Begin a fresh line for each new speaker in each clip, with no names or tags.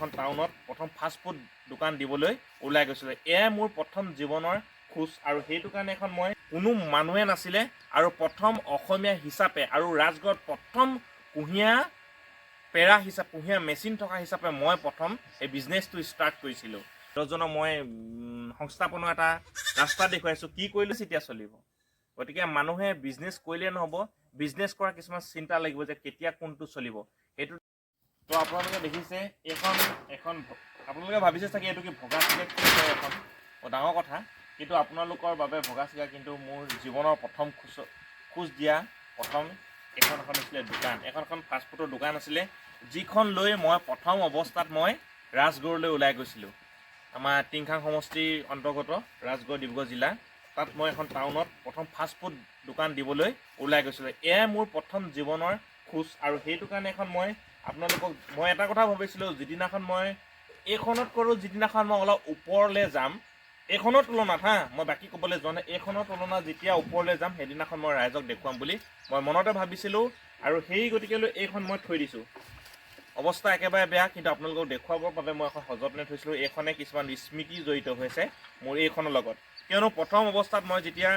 এখন টাউনত প্ৰথম ফাষ্টফুড দোকান দিবলৈ ওলাই গৈছিলোঁ। এয়াই মোৰ প্ৰথম জীৱনৰ খোজ আৰু সেইটো কাৰণে এখন মই কোনো মানুহে নাছিলে আৰু প্ৰথম অসমীয়া হিচাপে আৰু ৰাজগড়ত প্ৰথম কুঁহিয়াৰ পেৰা হিচাপে, কুঁহিয়াৰ মেচিন থকা হিচাপে মই প্ৰথম এই বিজনেছটো ষ্টাৰ্ট কৰিছিলোঁ। 10জনক মই সংস্থাপনৰ এটা ৰাস্তা দেখুৱাইছোঁ। কি কৰিলোঁ তেতিয়া চলিব। গতিকে মানুহে বিজনেছ কৰিলে নহ'ব, বিজনেছ কৰা কিছুমান চিন্তা লাগিব যে কেতিয়া কোনটো চলিব সেইটো। তো আপোনালোকে দেখিছে এইখন এখন আপোনালোকে ভাবিছে চাগে এইটো কি ভগা চিগা কি হয় এখন, বৰ ডাঙৰ কথা। কিন্তু আপোনালোকৰ বাবে ভগা চিগা, কিন্তু মোৰ জীৱনৰ প্ৰথম খোজ খোজ দিয়া প্ৰথম এখন এখন আছিলে দোকান, এখন এখন ফাষ্টফুডৰ দোকান আছিলে, যিখন লৈ মই প্ৰথম অৱস্থাত মই ৰাজগড়লৈ ওলাই গৈছিলোঁ। আমাৰ টিংখাং সমষ্টিৰ অন্তৰ্গত ৰাজগড়, ডিব্ৰুগড় জিলা, তাত মই এখন টাউনত প্ৰথম ফাষ্টফুড দোকান দিবলৈ ওলাই গৈছিলোঁ। এয়াই মোৰ প্ৰথম জীৱনৰ খোজ আৰু সেইটো কাৰণে এখন মই আপোনালোকক মই এটা কথা ভাবিছিলোঁ, যিদিনাখন মই এইখনত কৰোঁ, যিদিনাখন মই অলপ ওপৰলৈ যাম, এইখনৰ তুলনাত, হা, মই বাকী ক'বলৈ যোৱা নাই, এইখনৰ তুলনাত যেতিয়া ওপৰলৈ যাম, সেইদিনাখন মই ৰাইজক দেখুৱাম বুলি মই মনতে ভাবিছিলোঁ আৰু সেই গতিকেলৈ এইখন মই থৈ দিছোঁ। অৱস্থা একেবাৰে বেয়া, কিন্তু আপোনালোকক দেখুৱাবৰ বাবে মই এখন সযত্নে থৈছিলোঁ। এইখনে কিছুমান স্মৃতি জড়িত হৈছে মোৰ এইখনৰ লগত, কিয়নো প্ৰথম অৱস্থাত মই যেতিয়া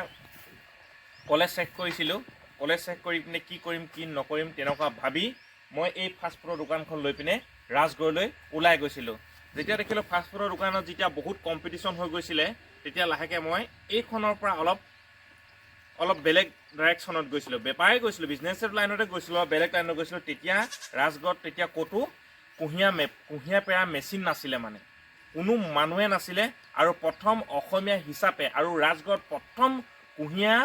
কলেজ শেষ কৰিছিলোঁ, কলেজ শেষ কৰি পিনে কি কৰিম কি নকৰিম তেনেকুৱা ভাবি মই এই ফাষ্টফুডৰ দোকানখন লৈ পিনে ৰাজগড়লৈ ওলাই গৈছিলোঁ। যেতিয়া দেখিলোঁ ফাষ্টফুডৰ দোকানত যেতিয়া বহুত কম্পিটিশ্যন হৈ গৈছিলে, তেতিয়া লাহেকৈ মই এইখনৰ পৰা অলপ অলপ বেলেগ ডাইৰেকশ্যনত গৈছিলোঁ। বেপাৰেই গৈছিলোঁ, বিজনেছৰ লাইনতে গৈছিলোঁ, বেলেগ লাইনত গৈছিলোঁ। তেতিয়া ৰাজগড়ত তেতিয়া ক'তো কুঁহিয়াৰ পেৰা মেচিন নাছিলে, মানে কোনো মানুহে নাছিলে আৰু প্ৰথম অসমীয়া হিচাপে আৰু ৰাজগড়ত প্ৰথম কুঁহিয়াৰ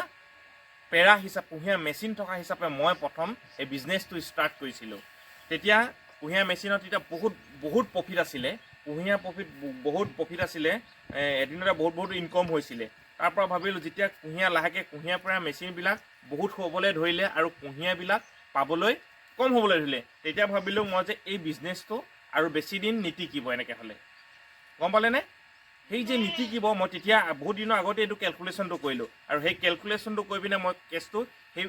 পেৰা হিচাপে, কুঁহিয়াৰ মেচিন থকা হিচাপে মই প্ৰথম এই বিজনেছটো ষ্টাৰ্ট কৰিছিলোঁ। তেতিয়া কুঁহিয়াৰ মেচিনত তেতিয়া বহুত বহুত প্ৰফিট আছিলে। কুঁহিয়াৰ প্ৰফিট, বহুত প্ৰফিট আছিলে। এদিনতে বহুত বহুত ইনকম হৈছিলে। তাৰ পৰা ভাবিলোঁ, যেতিয়া কুঁহিয়াৰ লাহেকৈ কুঁহিয়াৰ পেৰা মেচিনবিলাক বহুত হ'বলৈ ধৰিলে আৰু কুঁহিয়াৰবিলাক পাবলৈ কম হ'বলৈ ধৰিলে, তেতিয়া ভাবিলোঁ মই যে এই বিজনেছটো আৰু বেছি দিন নিটিকিব এনেকৈ হ'লে। গম পালেনে? সেই যে নিটিকিব, মই তেতিয়া বহুত দিনৰ আগতে এইটো কেলকুলেশ্যনটো কৰিলোঁ আৰু সেই কেলকুলেশ্যনটো কৰি পিনে মই কেছটো সেই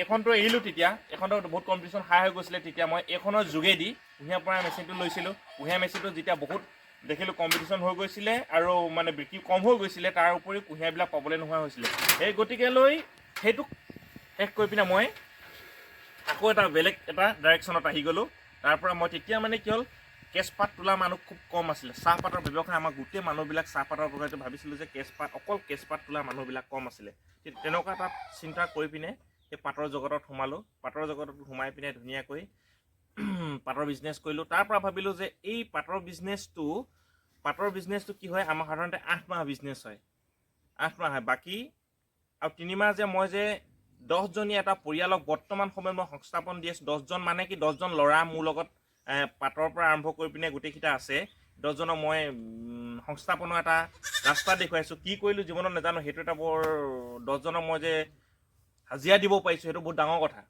এইখনটো এৰিলোঁ। তেতিয়া এইখনটো বহুত কম্পিটিশ্যন হাই হৈ গৈছিলে। তেতিয়া মই এইখনৰ যোগেদি কুঁহিয়াৰ পেৰা মেচিনটো লৈছিলোঁ। কুঁহিয়াৰ মেচিনটো যেতিয়া বহুত দেখিলোঁ কম্পিটিশ্যন হৈ গৈছিলে আৰু মানে বিক্ৰী কম হৈ গৈছিলে, তাৰ উপৰিও কুঁহিয়াৰবিলাক পাবলৈ নোহোৱা হৈছিলে, সেই গতিকে লৈ সেইটোক শেষ কৰি পিনে মই আকৌ এটা বেলেগ এটা ডাইৰেকশ্যনত আহি গ'লোঁ। তাৰ পৰা মই তেতিয়া মানে কি হ'ল, কেঁচপাত তোলা মানুহ খুব কম আছিলে। চাহপাতৰ ব্যৱসায়, আমাৰ গোটেই মানুহবিলাক চাহপাতৰ ব্যৱসায়টো ভাবিছিলোঁ যে কেঁচপাত, অকল কেঁচপাত তোলা মানুহবিলাক কম আছিলে। তেনেকুৱা এটা চিন্তা কৰি পিনে সেই পাতৰ জগতত সোমালোঁ। পাতৰ জগতত সোমাই পিনে ধুনীয়াকৈ পাতৰ বিজনেছ কৰিলোঁ। তাৰ পৰা ভাবিলোঁ যে এই পাতৰ বিজনেছটো কি হয়, আমাৰ সাধাৰণতে 8 মাহ বিজনেছ হয়, 8 মাহ হয়, বাকী আৰু 3 মাহ যে মই যে 10জনীয়া এটা পৰিয়ালক বৰ্তমান সময়ত মই সংস্থাপন দি আছোঁ। 10জন মানে কি, 10জন ল'ৰা মোৰ লগত পাতৰ পৰা আৰম্ভ কৰি পিনে গোটেইকেইটা আছে। 10জনক মই সংস্থাপনৰ এটা ৰাস্তা দেখুৱাইছোঁ। কি কৰিলোঁ জীৱনত নাজানো, সেইটো এটা বৰ 10জনক মই যে হাজিৰা দিব পাৰিছোঁ, সেইটো বহুত ডাঙৰ কথা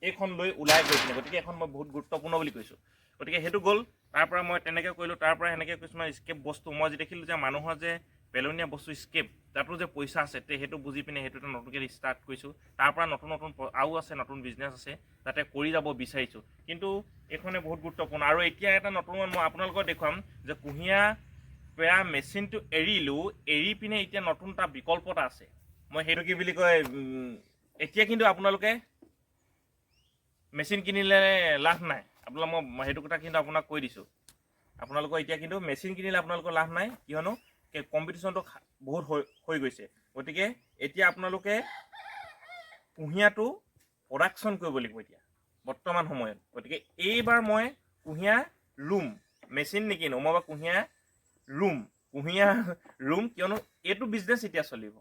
এইখন লৈ ওলাই গৈ পিনে। গতিকে এইখন মই বহুত গুৰুত্বপূৰ্ণ বুলি কৈছোঁ। গতিকে সেইটো গ'ল। তাৰ পৰা মই তেনেকৈ কৰিলোঁ। তাৰ পৰা সেনেকৈ কিছুমান স্ক্ৰেপ বস্তু মই যে দেখিলোঁ যে মানুহৰ যে পেলনীয়া বস্তু স্ক্ৰেপ, তাতো যে পইচা আছে, তে সেইটো বুজি পিনে সেইটো এটা নতুনকৈ ষ্টাৰ্ট কৰিছোঁ। তাৰ পৰা নতুন নতুন আৰু আছে, নতুন বিজনেছ আছে, তাতে কৰি যাব বিচাৰিছোঁ। কিন্তু এইখনে বহুত গুৰুত্বপূৰ্ণ। আৰু এতিয়া এটা নতুন মই আপোনালোকক দেখুৱাম যে কুঁহিয়াৰ পেৰা মেচিনটো এৰিলোঁ, এৰি পিনে এতিয়া নতুন এটা বিকল্প এটা আছে। মই সেইটো কি বুলি কয়, এতিয়া কিন্তু আপোনালোকে মেচিন কিনিলে লাভ নাই। আপোনাক মই সেইটো কথা কিন্তু আপোনাক কৈ দিছোঁ, আপোনালোকৰ এতিয়া কিন্তু মেচিন কিনিলে আপোনালোকৰ লাভ নাই, কিয়নো কম্পিটিশ্যনটো বহুত হৈ হৈ গৈছে। গতিকে এতিয়া আপোনালোকে কুঁহিয়াৰটো প্ৰডাকশ্যন কৰিব লাগিব এতিয়া বৰ্তমান সময়ত। গতিকে এইবাৰ মই কুঁহিয়াৰ ৰুম, মেচিন নিকিনো, মই বা কুঁহিয়াৰ ৰুম, কুঁহিয়াৰ ৰুম, কিয়নো এইটো বিজনেছ এতিয়া চলিব।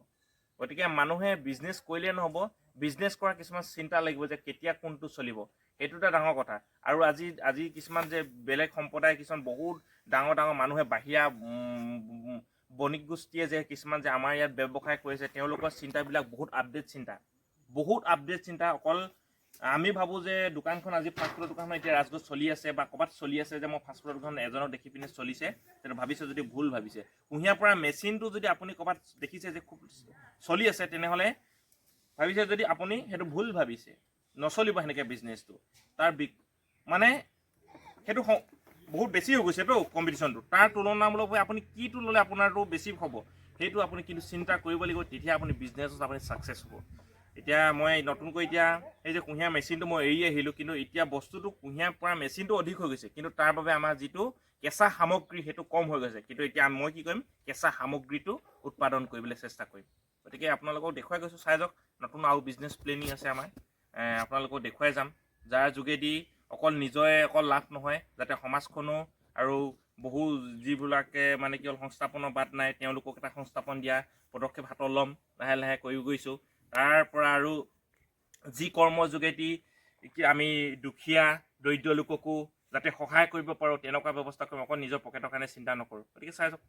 গতিকে মানুহে বিজনেছ কৰিলে নহ'ব, বিজনেছ কৰা কিছুমান চিন্তা লাগিব যে কেতিয়া কোনটো চলিব, সেইটো এটা ডাঙৰ কথা। আৰু আজি আজি কিছুমান যে বেলেগ সম্প্ৰদায়, কিছুমান বহুত ডাঙৰ ডাঙৰ মানুহে, বাহিৰা বণিক গোষ্ঠীয়ে যে কিছুমান যে আমাৰ ইয়াত ব্যৱসায় কৰিছে, তেওঁলোকৰ চিন্তাবিলাক বহুত আপডেট চিন্তা, বহুত আপডেট চিন্তা। অকল আমি ভাবোঁ যে দোকানখন আজি ফাষ্টফুডৰ দোকানখন এতিয়া ৰাজগড়ত চলি আছে বা ক'ৰবাত চলি আছে, যে মই ফাষ্টফুডৰ দোকান এজনক দেখি পিনে চলিছে, তেনে ভাবিছে যদি ভুল ভাবিছে। কুঁহিয়াৰ পেৰা মেচিনটো যদি আপুনি ক'ৰবাত দেখিছে যে খুব চলি আছে, তেনেহ'লে ভাবিছে যদি আপুনি সেইটো ভুল ভাবিছে, নচলিব সেনেকৈ বিজনেছটো। তাৰ বি মানে সেইটো বহুত বেছি হৈ গৈছেতো কম্পিটিশ্যনটো, তাৰ তুলনামূলকভাৱে আপুনি কিটো ল'লে আপোনাৰটো বেছি হ'ব, সেইটো আপুনি কিন্তু চিন্তা কৰিব লাগিব। তেতিয়া আপুনি বিজনেছত আপুনি ছাকচেছ হ'ব। এতিয়া মই নতুনকৈ এতিয়া এই যে কুঁহিয়াৰ মেচিনটো মই এৰি আহিলোঁ, কিন্তু এতিয়া বস্তুটো কুঁহিয়াৰ পৰা মেচিনটো অধিক হৈ গৈছে, কিন্তু তাৰ বাবে আমাৰ যিটো কেঁচা সামগ্ৰী সেইটো কম হৈ গৈছে। কিন্তু এতিয়া মই কি কৰিম, কেঁচা সামগ্ৰীটো উৎপাদন কৰিবলৈ চেষ্টা কৰিম। গতিকে আপোনালোকক দেখুৱাই গৈছোঁ, চাই যাওক। নতুন আৰু বিজনেছ প্লেনিং আছে আমাৰ, আপোনালোকক দেখুৱাই যাম, যাৰ যোগেদি অকল নিজৰে অকল লাভ নহয়, যাতে সমাজখনো আৰু বহু যিবিলাকে মানে কি হ'ল সংস্থাপনৰ বাট নাই, তেওঁলোকক এটা সংস্থাপন দিয়া পদক্ষেপ হাতত ল'ম, লাহে লাহে কৰি গৈছোঁ। তাৰ পৰা আৰু যি কৰ্মৰ যোগেদি কি আমি দুখীয়া দৰিদ্ৰ লোককো যাতে সহায় কৰিব পাৰোঁ, তেনেকুৱা ব্যৱস্থা কৰিম। অকল নিজৰ পকেটৰ কাৰণে চিন্তা নকৰোঁ। গতিকে চাই যাওক।